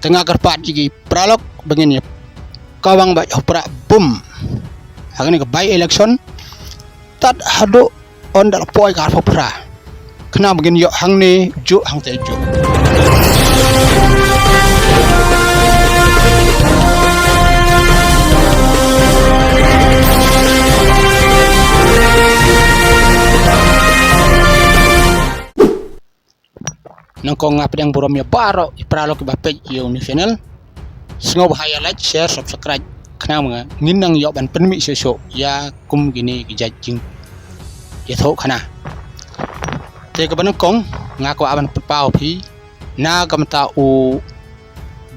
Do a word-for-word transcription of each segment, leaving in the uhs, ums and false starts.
Te nga kyrpad ïa ki paralok ba ngin ïa kawang bad ïa u prah bum ha kane ka by election tad haduh un da la poi ka arphew phra. Khnang ba ngin ïoh hangne juh hangtei juh. Nyngkong nga pdiang burom ïa baroh i paralok kiba peit ïa u new channel. Sngewbha ïa like, share, subscribe khnang ba ngin nang ïoh ban pynmih shuh shuh ïa kum kine ki jait jingïathuhkhana. Te kaba nyngkong nga kwah ban pynpaw phi na ka bynta u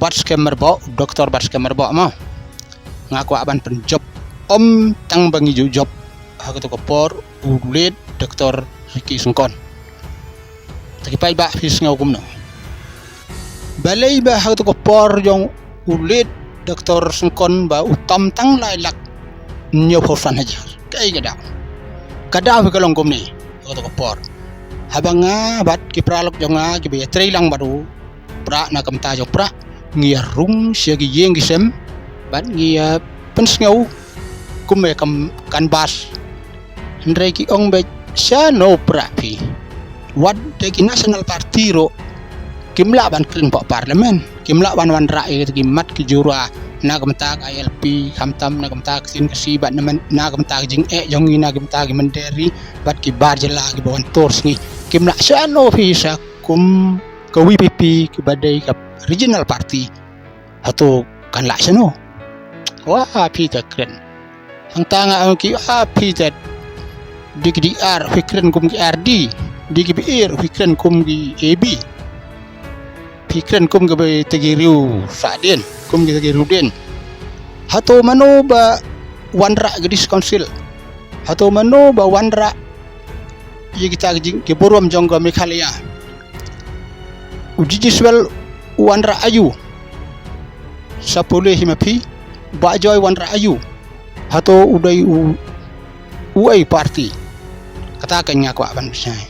Batskhem Myrboh, Doktor Batskhem Myrboh mo. Nga kwah ban pynjop ym tang ba ngi ju jop ha kato ka por u late Doktor Ricky Syngkon. Te ki paidbah phi sngew kumno? Balei ba ha kato ka por jong u late Doktor Syngkon ba u tam tang lai lak hynñiewphew san hajar? Kaei ka daw? Ka daw hi ka long kumne ha kato ka por. Haba nga bad ki paralok jong nga kiba ïatrei lang bad u prah na ka bynta jong prah, ngi ïa rung sha ki ïing ki sem bad ngi ïa pynsngew kum ïa kam canvass. Hynrei ki ong beit shano prah phi. Wat da ki National Party ruh kim lah ban kren hapoh Parliament, kim lah ban wanrah ïa ki mat ki jura na ka bynta ka I L P, khamtam na ka bynta ka ktien Khasi bad na man-, na ka bynta ka jingeh jong ngi, na ka bynta ki mynder ri bad ki bar jylla kiba wan tur sngi. Kim lah, shano phi sa kum ka V P P kiba dei ka regional party. Hato kan lah shano? Wa phi te kren. Hangta nga ong ki, wa phi te D K D R, phi kren kum ki R D, D K B R, phi kren kum ki A B. Phi kren kum kiba te ki riew sahdien, kum kita ki riew dien. Hato mano ba wanrah ka District Council? Hato mano ba wanrah ïa kita ki jing, ki burom jong ka Meghalaya? U G G Swell u wanrah aïu? Sa pule hi ma phi, Bah Joy wanrah aïu? Hato u dei u, u ei party? Kata ka nga kwah ban bishai.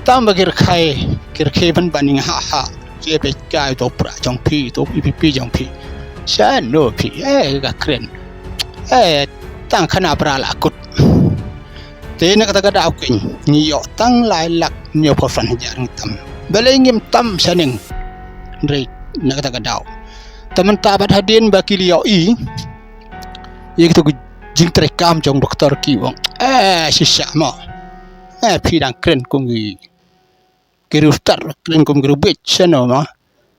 Tang ba ki rkhai, ki rkhai ban ban ing ha ha. Ki peit kai to prah jong phi, to V P P jong phi. Shano phi, eh, ka kren. Eh, tang khana pra la kut. Te na kata ka daw keiñ, ngi ïoh tang lai lak hynñiewphew san hajar ngi tam. Balei ngim tam shaneng? Hynrei na kata ka daw. Te mynta bad hadien ba ki la ïohi ïa kito ki jingtreikam jong doktor ki ong, eh, shisha mo. Eh, phi dang kren kum ki, ki riew stad, kren kum ki riew beit, shano mo.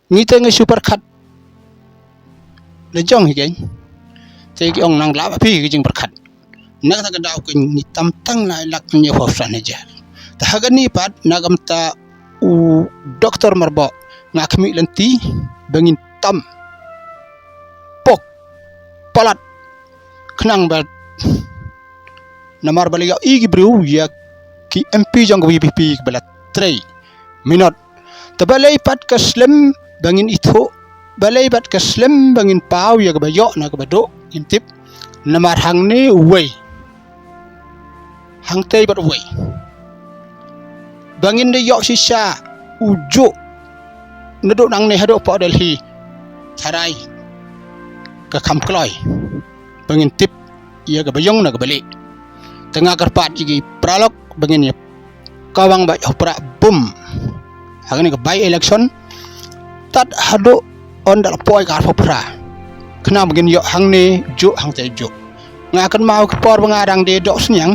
Ngi te ngi shu pyrkhat. La jong hi keiñ. Te ki ong nang lah ma phi ki jingpyrkhat. Na kata ka daw keiñ ngi tam tang lai lak hynñiewphew san hajar. Te ha kane pat na ka bynta u Doktor Myrboh nga khmih lynti ba ngin tam pok palat khnang ba, namar ba la ïohi ki briew ïa ki M P jong ka V P P ba la trei minot. Te balei pat ka slem ba ngin ithuh, balei pat ka slem ba ngin paw ïa kaba ïoh na kaba duh, ngim tip. Namar hangne uwei, hangtei pat uwei. Ba ngin da ïoh shisha u juh naduh nangne haduh pok Delhi. Tharai ka kham kloi ba ngin tip ïa kaba ïong na kaba lieh. Te nga kyrpad ïa ki paralok ba ngin ïa kawang bad ïa u prah bum ha kane ka by election. Tad haduh un da la poi ka arphew phra khnang ba ngin ïoh hangne juh hangtei juh. Nga kynmaw ka por ba nga dang dei doh sniang,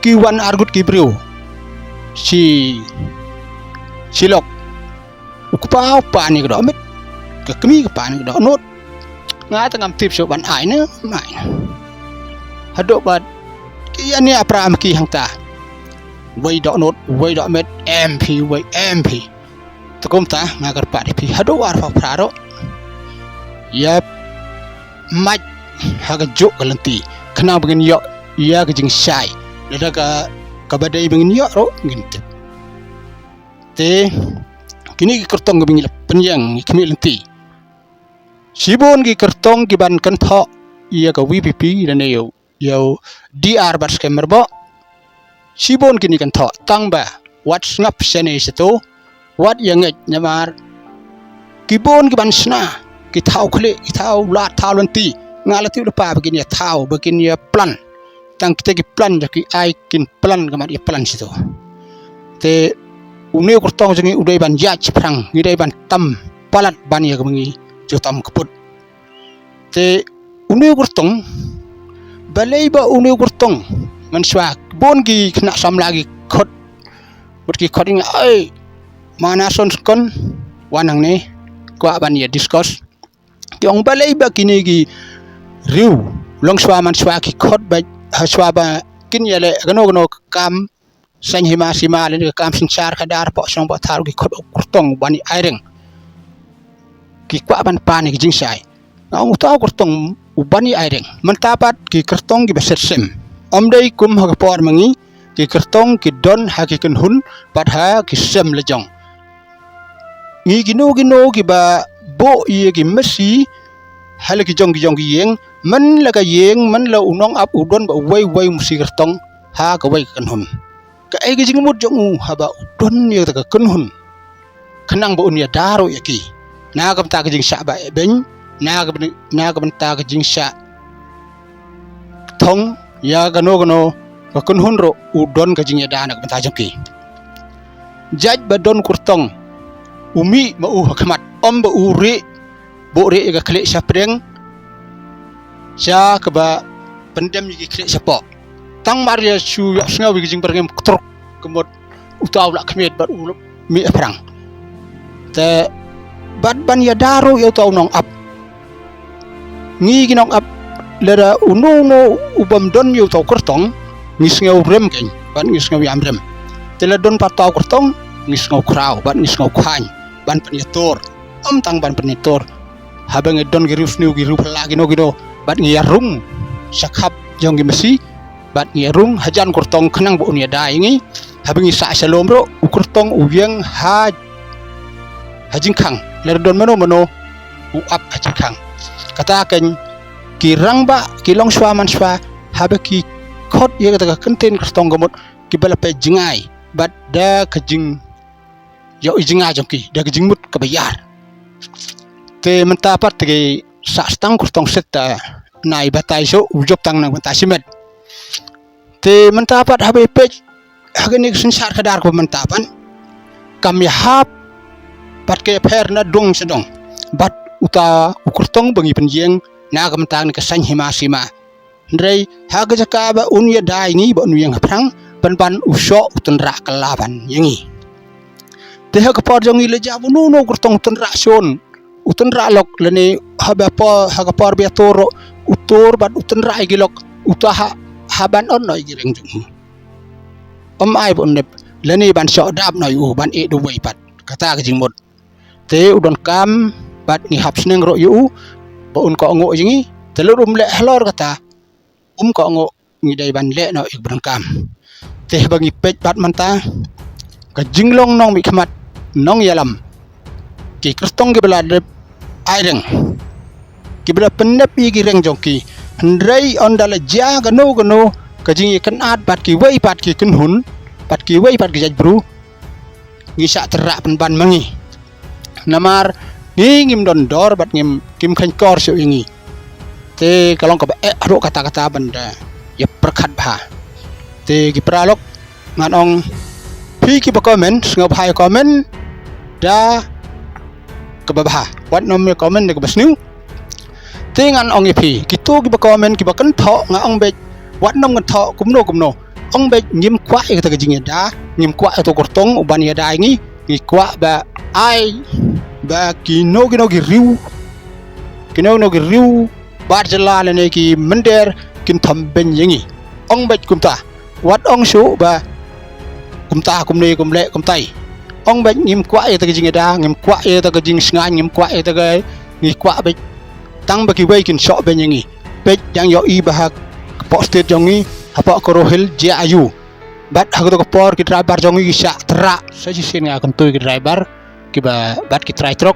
ki wan arngut ki briew shi, shi lok. U kpa u pan ïa ka dohmet, ka kmie ka pan ïa ka dohnud. Nga te ngam tip shuh ban ai ne mai. Haduh bad ki ïa nia pra ma ki hangta. Wei dohnud, wei dohmet, em phi, wei em phi. Te kumta nga kyrpad ïa phi haduh arphew phra ruh, ïa mait ha ka juh ka lynti khnang ba ngin ïoh ïa ka jingshai. Lada ka, kaba dei ba ngin ïoh ruh ngin tip. Te kine ki kyrtong kiba ngi la pynïeng, ngi khmih lynti. Shibun ki kyrtong kiban kynthoh ïa ka V P P lane ïa u, ïa u D R Batskhem Myrboh. Shibun kine kynthoh tang ba wat sngap shane shato, wat ïa ngeit namar ki bun ki ban shna, ki thaw khlieh, ki thaw lad, thaw lynti. Nga la tip lypa ba kin ïa thaw, ba kin ïa plan. Tang kita ki plan jong ki ai kin plan ka mat ïa plan shito. Te une u kyrtong jong ngi u dei ban ïaid shaphrang, ngi dei ban tam palat ban ïa ka ma ngi ju tam ka put. Te une u kyrtong, balei ba une u kyrtong, mynshuwa bun ki khynnah samla ki khot, bad ki khot ïa nga, "Ai, ma Nason Skon, wan hangne, kwah ban ïa discuss." Ki ong balei ba kine ki riew longshuwa manshuwa ki khot ba hashuwa ba kin ïaleh kano kano ka kam saiñ hima sima lane ka kam synshar khadar poh shnong poh thaw ki khot u kyrtong u ban ïa ai reng. Ki kwah ban pan ïa ki jingshai. Nga ong uta u kyrtong u ban ïa ai reng. Mynta pat ki kyrtong kiba set sem. Ym dei kum ha ka por ma ngi, ki kyrtong ki don ha ki kynhun bad ha ki sem la jong. Ngi kino kino kiba buh ïa ki masi ha la ki jong ki jong ki ïing, man la ka ïing, man la u nongap u don bad uwei uwei u masi kyrtong ha kawei ka kynhun. Kaei ka jingmut jong u haba u don ïa kata ka kynhun? Khnang ba un ïada ruh ïa ki na ka bynta ka jingshah ba eh beiñ, na ka byn-, na ka bynta ka jingshah thong ïa kano kano ka kynhun ruh u don ka jingïada na ka bynta jong ki. Jait ba don kyrtong u mih ma u ha khmat, ym ba u rieh, buh rieh ïa ka khlieh shaphrang sha kaba pyndem ïa ki khlieh shapoh. Tang mar ïa shu ïohsngew ïa ki jingpyrngem ktruk ka mut uta u la khmied bad u mih haphrang. Te bad ban ïada ruh ïa uta u nongap. Ngi ki nongap lada uno uno u bym don ïa uta u kyrtong, ngi sngew rem keiñ bad ngi sngew ïam rem. Te lada don pat uta u kyrtong, ngi sngew khraw bad ngi sngew khaiñ ban pynïatur. Ym tang ban pynïatur, haba ngi don ki riewsniew ki riewphylla kino kino bad ngi ïarung sha khap jong ki masi bad ngi ïarung hajan kyrtong khnang ba un ïada ïa ngi. Haba ngi sah shalom ruh u kyrtong u ïeng ha, ha jingkhang. Lada don mano mano u ap ha jingkhang. Kata keiñ ki rangbah ki longshuwa manshuwa haba ki khot ïa kata ka kyntien kyrtong ka mut kiba la peit jngai bad da ka jing ïohi jngai jong ki, da ka jingmut kaba ïar. Te mynta pat te ki sah stang kyrtong set ta nai batai shuh u jop tang nang batai shimet. Te mynta pat haba peit ha kane ka synshar khadar kaba mynta pat kam ïahap pat ka ïapher na dong sha dong bad uta u kyrtong ba ngi pynïeng na ka bynta kane ka saiñ hima sima. Hynrei ha ka jaka ba un ïada ïa ngi ba un ïeng haphrang, pynban u shoh u tynrah kylla ban ïa ngi. Te ha ka por jong ngi la jia ba uno uno u kyrtong u tynrah shun, u tynrah lok lane haba por, ha ka por ba ïatur ruh u tur bad u tynrah ïa ki lok, uta ha, ha ban on noh ïa ki reng jong u. Ym ai ba un dep lane ban shoh dap noh ïa u ban ïeh da uwei pat. Kata ka jingmut. Te u donkam bad ngi hap sneng ruh ïa u ba un kohnguh ïa ngi. Te lada um leh halor kata, um kohnguh, ngi dei ban leh noh ïa kaba donkam. Te haba ngi peit bad mynta ka jinglong nongmihkhmat, nongïalam, ki kyrtong kiba la dep ai reng, kiba la pynnep ïa ki reng jong ki. Hynrei ynda la jia kano kano ka jingïakynad bad kiwei pat ki kynhun bad kiwei pat ki jaitbru, ngi shah tynrah pynban ma ngi. Namar ngi ngim don dor bad ngim, kim kheiñkor shuh ïa ngi. Te ka long kaba eh haduh katta katta ban da ïa pyrkhat bha. Te ki paralok, ngan ong phi kiba comment, sngewbha ïa comment da kaba bha, wat nym ïa comment da kaba sniew. Te ngan ong ïa phi kito kiba comment, kiba kynthoh, nga ong beit wat nym kynthoh kumno kumno. Ong beit ngim kwah ïa kata ka jingïada, ngim kwah ïa uto u kyrtong u ban ïada ïa ngi. Ngi kwah ba ai ba kino kino ki riew, kino kino ki riew bar jylla lane ki mynder kin thom beiñ ïa ngi. Ong beit kumta, wat ong shuh ba kumta, kumne, kumleh, kumtai. Ong beit ngim kwah ïa kata ka jingïada, ngim kwah ïa kata ka jingsngaiñ, ngim kwah ïa kata ka, ngi kwah beit tang ba kiwei kin shoh beiñ ïa ngi. Peit, dang ïohi ba hapoh state jong ngi, hapoh Garo Hills, jia aïu. Bad ha kato ka por ki driver jong ngi ki shah tynrah. Sa shisien nga kyntu ïa ki driver kiba, bad ki trai trok,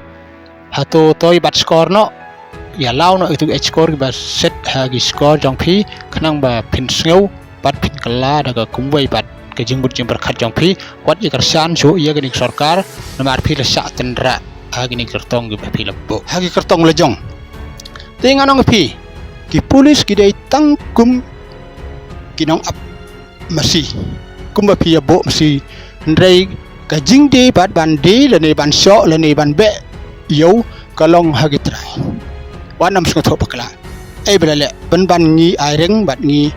hato to ïa bat skor noh, ïa law noh ïa kito ki skor kiba set ha ki skor jong phi, khnang ba phin sngew bad phin kylla da ka kumwei pat ka jingmut jingpyrkhat jong phi. Wat ïa kyrshan shuh ïa kane ka sorkar, namar phi la shah tynrah. Ha kine ki kyrtong kiba phi la buh ha ki kyrtong la jong. Te nga ong ïa phi, ki pulit ki dei tang kum ki nongap masi, kumba phi ïa buh masi. Hynrei ka jingdie bad ban die lane ban shoh lane ban beh ïew ka long ha ki trai. Wat nym sngewthuh bakla. Ei ba la leh pynban ngi ai reng bad ngi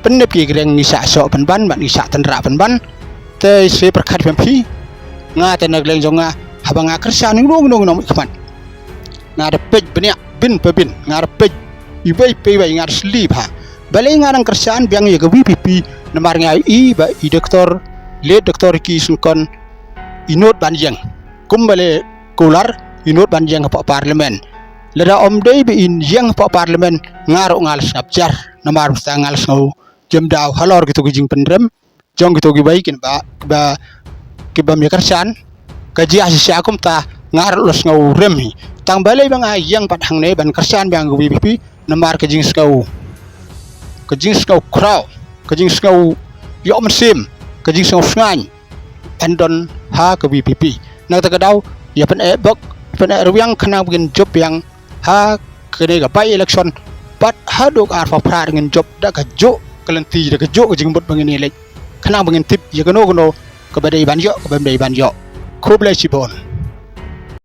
pynnep ki reng, ngi shah shoh pynban bad ngi shah tynrah pynban. Te sa pyrkhat phi, nga te na ka liang jong nga, haba nga kyrshan ngi nong nong nong khmat, nga da peit bniah bin pa bin, nga da peit iwei pa iwei, nga da slip ha. Balei nga dang kyrshan biang ïa ka VPP? Namar nga i ba i doktor, late Doktor Ricky Syngkon, i nud ban ïeng. Kumba leh Kular, i nud ban ïeng hapoh Parliament. Lada ym dei ba in ïeng hapoh Parliament, nga ruh nga la sngap jar. Namar mynta nga la sngew jemdaw halor kito ki jingpynrem jong kito kiwei kiba, kiba, kiba ïa kyrshan. Ka jia shisha kumta, nga ruh la sngew rem hi. Tang balei ba nga ïeng pat hangne ban kyrshan biang ka VPP? Namar ka jingsngew, ka jingsngew khraw, ka jingsngew ïoh mynsiem, ka jingsngew sngain ban don ha ka VPP. Na kata ka daw, ïa pyneh bok, pyneh rwiang khnang ba ngin jop biang ha kane ka by election. Bad haduh arphew phra ngin jop da kajuh ka lynti, da kajuh ka jingmut ba ngin ïaleit, khnang ba ngin tip ïa kano kano kaba dei ban ïoh, kaba ym dei ban ïoh. Khublei shibun.